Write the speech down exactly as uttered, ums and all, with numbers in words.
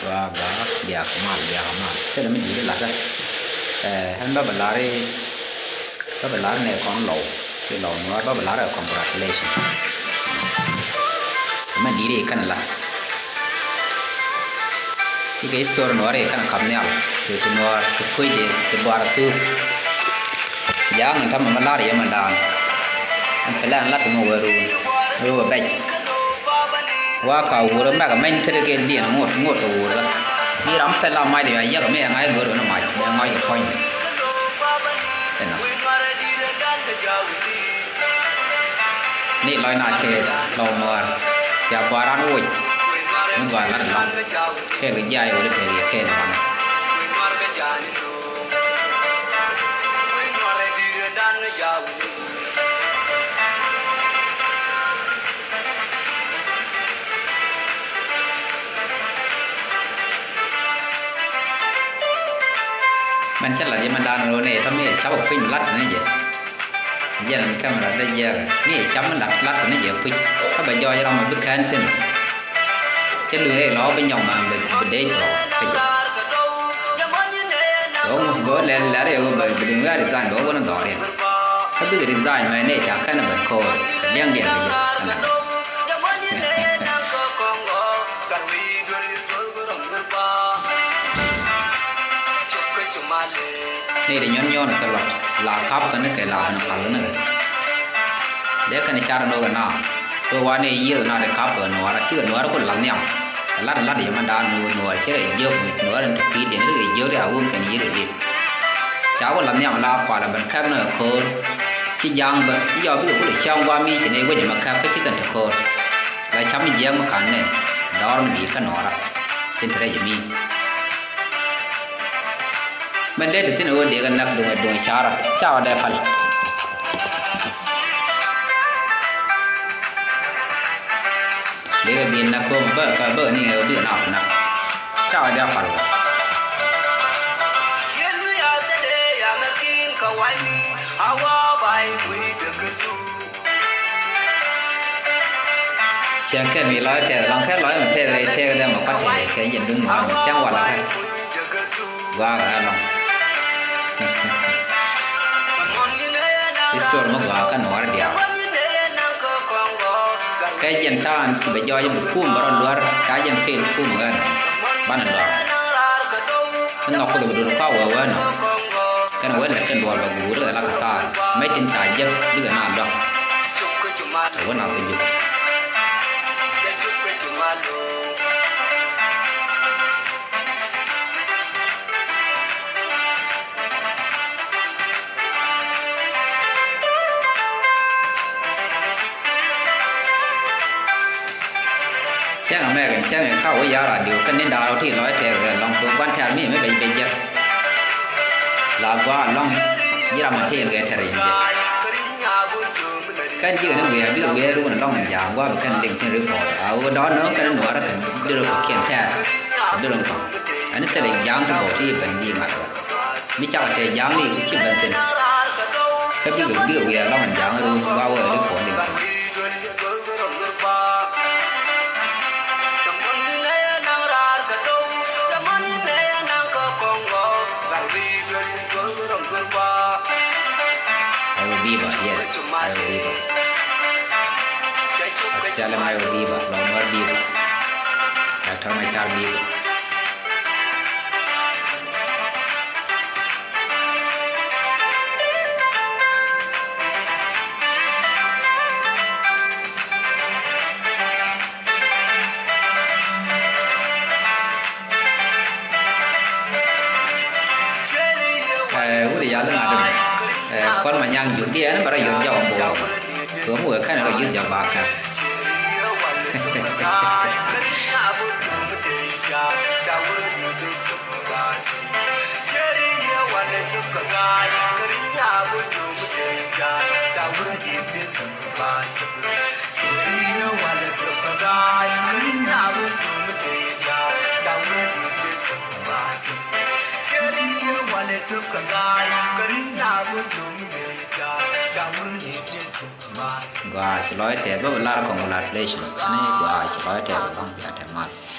Gɔaa, gɔaa, biak mal, biak mal. Thilɛ mi di̱i̱t ilat ɛ. Ɛn bä bɛ lar i̱, bä bɛ lar nɛ kɔn Lɔw. Ci Lɔw Nuäär bä bɛ lar ɛ congratulation. Mɛ di̱i̱t i̱ kɛn ilat. Cikɛ history Nuäär i̱ kɛn kap nhial. Ci, ci Nuäär, ci kuec i̱, ci buar thuk. Ja̱a̱ŋ in ta̱mɛ mi la̱r yɛ mɛn da̱a̱n. Ɛn pɛlɛ ɛn lat mɛ wee ruun. Wee wee bɛc. Wa ka wurä mɛk mɛny tet kɛ diɛn ŋot, ŋot kɛ wurä. Ni ram pɛl a mac dee yɛ yɛk mɛ yɛ ŋa̱c go̱r wä ni mac, bɛ ŋa̱c kɛ puɔ̱ny. Ɛnɔ. Ni lɔc na tëë Lɔw Nuäär. Cia buaran woc. Ni gɔaa lat lɔŋ. Kɛɛl kɛ jiay wä di tëë yɛ kɛɛl wanɛ. Mɛn cä lat yɛ mɛn da̱a̱n ro̱o̱ ni tɔ̱ mi cap ɔ piny lat ni jɛ. Jɛn camera dee jiɛɛk ni cap mi lat lat ni jɛ puc kä bɛ jɔɔc ram mi bi kɛn thi̱n. Cä luny rɛy lɔ bi nyɔk ma bi dee jɔɔk kä jɛ. Ɣöö ŋuth go̱o̱r lɛl lɛr yɛ ɣöö bɛ bi duŋ wiaa design bɛ wä wä ni dhɔriɛn. Kä bikɛ design mɛ nɛy ca kɛn bɛ ko̱o̱r liɛŋdiɛn kɛ jɛ. Nɛy ti nyɔn nyɔn kɛ lɔt la kap kɛn kɛ la kɛn pal kɛn kɛ. Dee kɛn car ni wä kɛ na. Kɛ wa ni yiëë na di kap kɛ nuɔɔr a cikɛ nuɔɔr ku lath nhiam. Kɛ lat lat yɛ mɛn da̱a̱n nuɔɔr nuɔɔr ci rɛ jiök nuɔɔr in ti pi̱i̱t in rikɛ jiök ri a wum kɛn yiëë ri li̱th. Ca ku lath nhiam la kual a ben kɛp ni kɛ ko̱o̱r. Ci ja̱a̱ŋ bä ci jɔɔk bikɛ kulɛ cäŋ guam mi ci ni wec ɛmɛ kɛp kä ci kɛn te ko̱o̱r. La cam mi jiɛɛk mi ka̱n ni dɔɔr mi di̱i̱t kä nuɔɔr a tin te rɛc mi. Mɛn dee te thin ɣöö dee kɛ näk duŋ duŋ carä ca wä dee pal. Dee kɛ bi näk ko̱o̱m bä bä bä ni ɣöö bi kɛ na bä näk ca wä dee pal wä. Cieŋ kɛn mi lɔc tɛth lɔŋ kɛn lɔc mi tɛth rɛy tɛth dee mɛ kuat tɛth kɛ jɛn duŋ nuɔɔr mi cäŋ walɛ kɛn. Gua̱a̱k ɛ lɔŋ. History mi gua̱a̱k kä nuɔɔr diaal. Kɛ jɛn ta̱a̱n ci bɛ jɔɔc bi kum bɛ rɔ luär ca jɛn fail kum ɛ ɣän banɛ dɔr. Kä nhɔk Kuoth bi duɔl kɔak wee wee nɔ. Kɛn wee lät kɛn duɔl bɛ guur kɛ la kɛ thaar. Mec tin ca jek bikɛ na luak. Kɛ wee na kɛ juk. Cäŋ amɛk in cäŋ in ka wä ya̱r radio kä ni da̱a̱r wä ti lɔc tɛɛk rɛl lɔŋ kɛ gua̱n tɛ̈r mi mi bec bec jɛ. La gua̱a̱r lɔŋ ji̱ ram a tëël kɛ tɛr in jɛ. Kɛn ji̱ kɛn wiɛɛr bikɛ wiɛɛr run lɔŋ in ja̱a̱ŋ gua̱a̱r bi kɛn liŋ tin ri puɔ̱ɔ̱r a wä dɔ̱ɔ̱n nööŋ kɛn nuɔɔr kɛn dee rɔ kɛ kiɛn tɛɛr. Dee rɔ kɔn ɛn thilɛ ja̱a̱ŋ ti bɔk ti ben ji̱ ŋa̱t. Mi cakɛ tɛɛ ja̱a̱ŋ ni ci ben thi̱n. Kä bikɛ bikɛ wiɛɛr lɔŋ in ja̱a̱ŋ run gua̱a̱r wä ri puɔ̱ɔ̱r liŋ thi̱n. Ayo Biba, yes, Ayo Biba. Asociale Mayo Biba, Lɔŋ Nuɛr Biba. Doctor Machar Biba. Ɛ, wut yal ŋa̱t ɛmɛ. Ɛ, Kuɔl Manyaŋ Juuk di ɛn bɛ rɔ yuɔth jɔk bok. Tuɔm wee kɛn rɔ yuɔth jɔk bak kɛn. Gɔaa, ci lɔc tɛth bä bi lar congratulation. Ani gɔaa, ci lɔc tɛth bä bi lar congratulation.